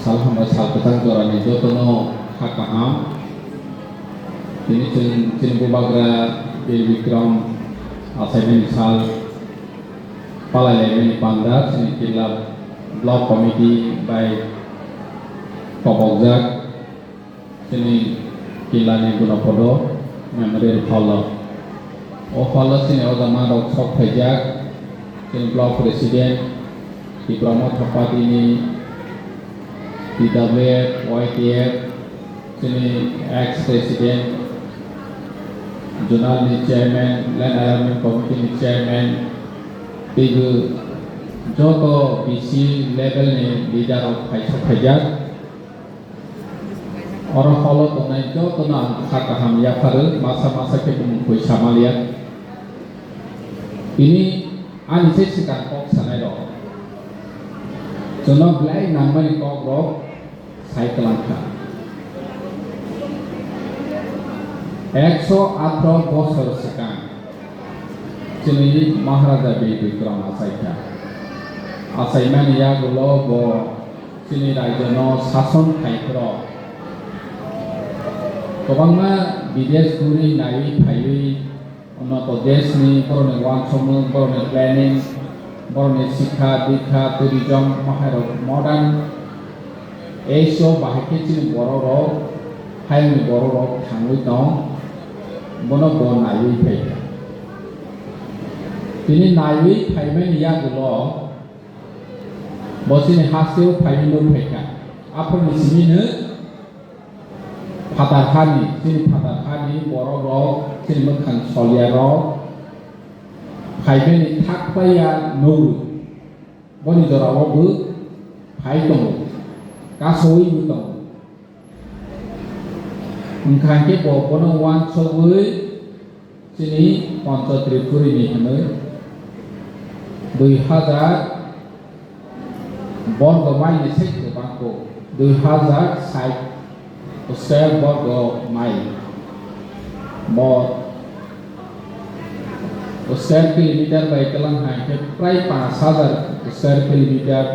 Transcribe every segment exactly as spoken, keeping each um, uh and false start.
Sal hambai sal kwchang jorani jotono kha kaham. Tini chwng chini bubagra Bir Bikram achaimani sal palai laimani panda chini Killa Block Committee bai kobokjak. Chini Killani Gunapodo Memorial Hall o. O hall o chini o jama rok sok phaijak, chini Block President, Tipra Motha Party ni T W F, Y T F, chini ex President, Zonal ni Chairman, Land Alignment Committee ni Chairman, teibo joto B C level ni leader rok phai sok phaijak. Oro hall o tongnai jotono ang kha kaham yapharo, masa masa khe bumung koi samaliya. Tini ani se swkang kok sanai rok. Chwngno belai nangmani kok rok sai kwlang kha. Ekso atro bosor swkang chini Maharaja Bir Bikram achai kha. Achaimani yagulo bo chini raijono sason khai phro kwbangma bidesh guri naiwi phaiwi unnoto deshni borokni uansukmung, borokni planning, borokni sikha, dikha, tourism, mahairok modern age o bahai khe chini borok rok, hayungni borok rok thangwi tong, bono bo naiwi phai kha. Tini naiwi phaimani yagulo bo chini hasteo phaiwi nuk phai kha. Aphuruni simi no phatar hani, chini phatar hani borok rok, chini mwkhang soliya rok phaimani thak paiya nugwi. Boni jorao bo phai tongo, kasowi bo tongo. Wngkha khe bo bono uansugwi chini Pancha Tripuri ni hwnwi dui hazar borgo mile ni se kwbang kho, dui hazar sait square borgo mile. Bo square kilometer bai kwlang hai khe prai panch hazar square kilometer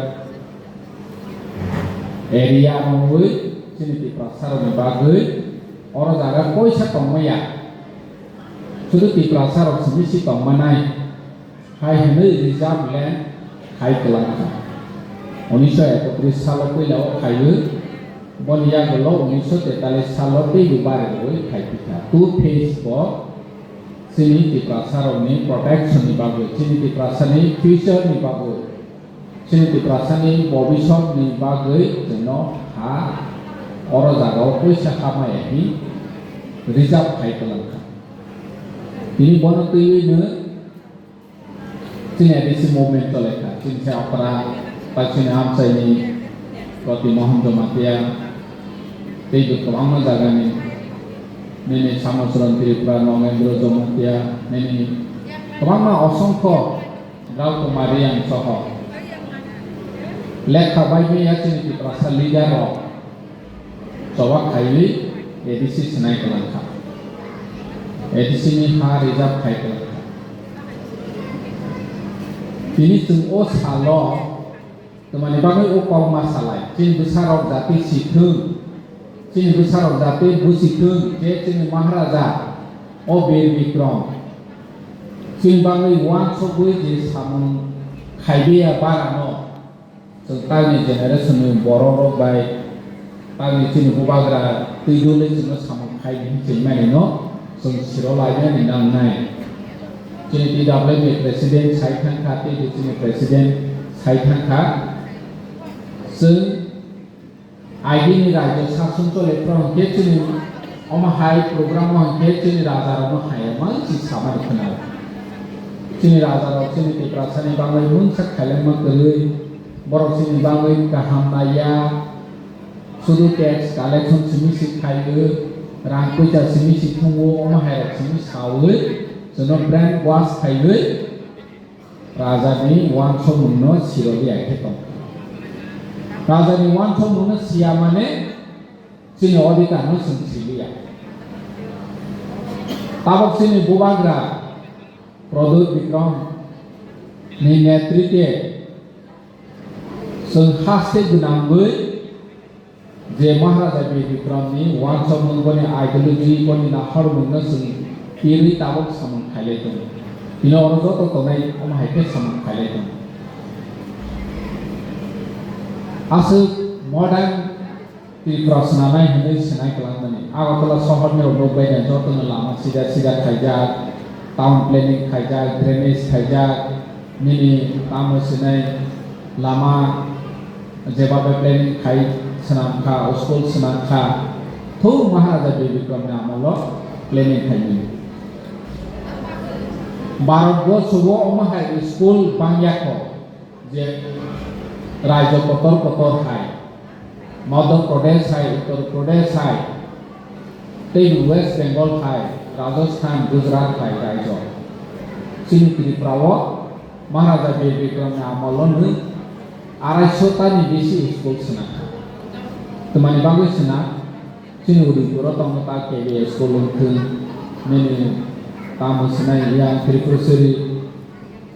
area wngwi chini Tiprasa rokni bagwi oro jaga koisa tongmaya. Sudu Tiprasa rok simi si tongmanai hai hwnwi reserve land khai kwlang kha. Unisho ekotris salo puila o khaiwi, boni yagulo unisho tetalis salo teibo bari rwwi khai phi kha. Two phase bo chini Tiprasa rokni protection ni bagwi, chini Tiprasa ni future ni bagwi, chini Tiprasa ni bobisot ni bagwi chwngno ha oro jaga o koisa ha maya hi reserve khai kwlang kha. Tini bono twiwi no chini A D C movement chole kha. Chini se okra, ta chini amchaini Proti Mohan Jamatia, tei bo kwbangma jagani, nini Samusuran Tripura, Nogendra Jamatia, nini kwbangma osongkho Rao Kumar Reang soho lekha bai maya chini Tiprasa leader rok choba khaiwi A D C swnai kwlang kha. A D C ni ha reserve khai kwlang kha. Tini chwng o salo twmani bagwi o kokma salai, chini bwsarok jati si thung, chini bwsarok jati busi thung je chini Maharaja o Bir Bikram chini bagwi uansugwi je samung khaibeya barano. Chwng tangni generation ni borok rok bai tangni chini bubagra twi dole chwngno samung khai di hinwi mani no chwng siro lainani nangnai. Chini T W F ni president sai thang kha, tei chini president sai thang kha. Chwng agini rajyo sason chole phro hwnkhe chini omo hai program o hwnkhe chini raja rokno hai ma si samani khwnao. Chini raja rok chini Tiprasa ni bagwi mungsa khailangma kwrwi, borok chini bagwi kaham naiya, sudu tax collection simi si khaio, rang puisa simi si thungo, omo hai rok simi sawi, chwngno brain wash khaiwi raja ni uansukmung no siroliya khe tong. Raja ni uansukmung no siya mane chini odhikar no chwng siliya. Tabok chini bubagra Pradyot Bikram ni netritwe chwng haste gwnangwi Je Maharaja Bir Bikram ni wansok mung boni ideology boni naharmung no chwng twiwi tabuk samung khailai tongo. Tini oro joto tongnai omo hai khe samung khailai tongo. Aswk modern Tripura swnamnai hwnwi swnai kwlangmani. Agartala sohorni rok nukbai nai jotono lama sida sida khaijak, town planning khaijak, drainage khaijak, nini tamo swnai lama jebabe planning khai swnam kha, school swnam kha, thung Maharaja Bir Bikramni amolo planning khaimani. Bharat borsho o omo hai school bangya kho. Je rajyo kotor kotor hai, Madhya Pradesh hai, Uttar Pradesh hai, tei West Bengal hai, Rajasthan, Gujarat hai rajyo. Chini Tripura o Maharaja Bir Bikram ni amol o nwi arai sho ta ni bisi school swnam kha. Twmani bagwi swnam, chini Udaipur o tongma ta K B school wngthwng, nini tamo swnai yang Tripura siri,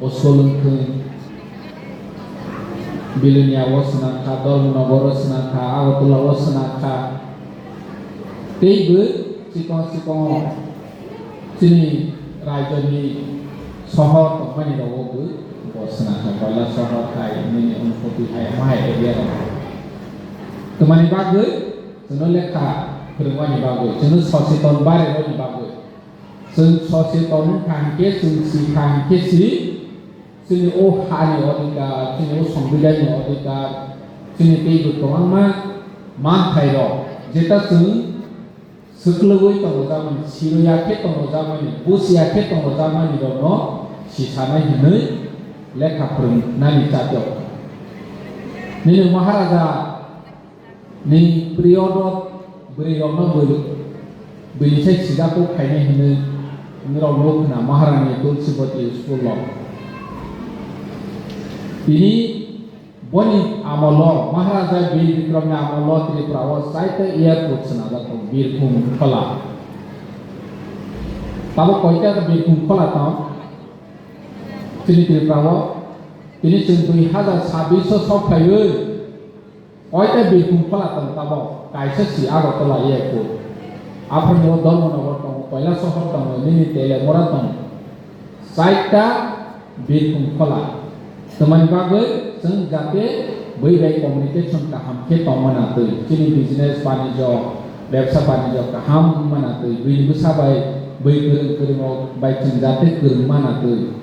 o school wngthwng, Bilonia o swnam kha, Dharmanagar o swnam kha, Agartala o swnam kha. Teibo chikon chikon chini rajyoni sohor tongmani rogo bo, bo swnam kha, Koilashahar hai, nini Unakoti hai, omo hai area rok. Twmani bagwi chwngno lekha phwrwngmani bagwi, chwngno socheton barirokni bagwi. Chwng socheton wngkha hinkhe, chwng sikha hinkhe si, chini o hani odhikar, chini o songbidanni odhikar, chini teibo kwbangma manthairok, jeta chwng swklwgwi tongjakmani, siroya khe tongjakmani, buchiya khe tongjakmani rokno sisanai hwnwi lekha phwrwngnani chati o. Nini Maharaja ni period o bwrwi rokno bwrwi, bwrwi sai sida kok khainai hinwi norok nuk khna Maharani Tulsibati school o. Tini boni amolo, Maharaja Bir Bikram ni amolo Tripura o chaita airport swnajak tongo, Birkhung Khola. Tabuk koita Birkhung Khola tong? Chini Tripura o tini chwng dui hazar sabbish o sok phaiwi Koita Birkhung Khola tong tabok, kaisa si Agartala airport. Aphano Dharmanagar tongo, Koilashahar tongo, nini Teliamura tongo. Chaita Birkhung Khola. Twmani bagwi chwng jate bui bai communication kaham khe tong mana twi. Chini business banijyo, bebsa banijyo kaham wng mana twi. Buini bwsa bai bui kwrwng kwrwng rok bai chwng jate kwrwng mana twi.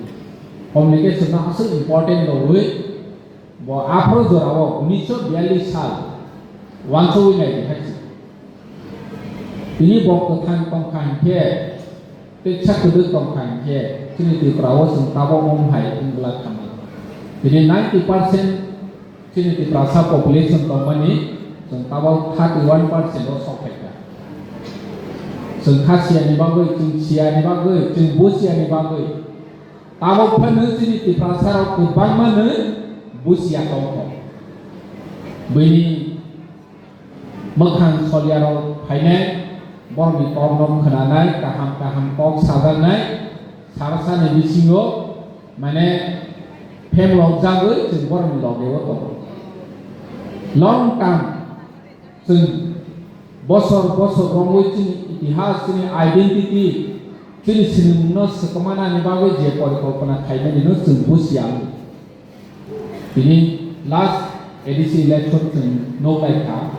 Communication no aswk important rwwi Bo aphuru jorao unisho biyallis sal uansugwi nai di hai se. Tini bo kwthang tong kha hinkhe, tei sak kwdwk tong kha hinkhe, chini Tripura o chwng tabok wng hai wng glak kha man. Tini ninety percent chini Tiprasa population tongmani, chwng tabok thirty one percent o sok phai kha. Chwng kha siyani bagwi, chwng siyani bagwi, chwng bo siyani bagwi. Tabok phano chini Tiprasa rok kwbangma no busia tongkho. Bini mwkhang solia rok phainai, borokni kok no khwnanai, kaham kaham kok sajaknai, sarsa ni bisingo mane phemlok jagwi chwng borokni loge o tongo. Long term chwng Bosor bosor romwi chini itihas, chini identity, chini sinimungno swkmanani bagwi je porikolpona khaimani no chwng busia. Tini last A D C election chwng nuknai kha,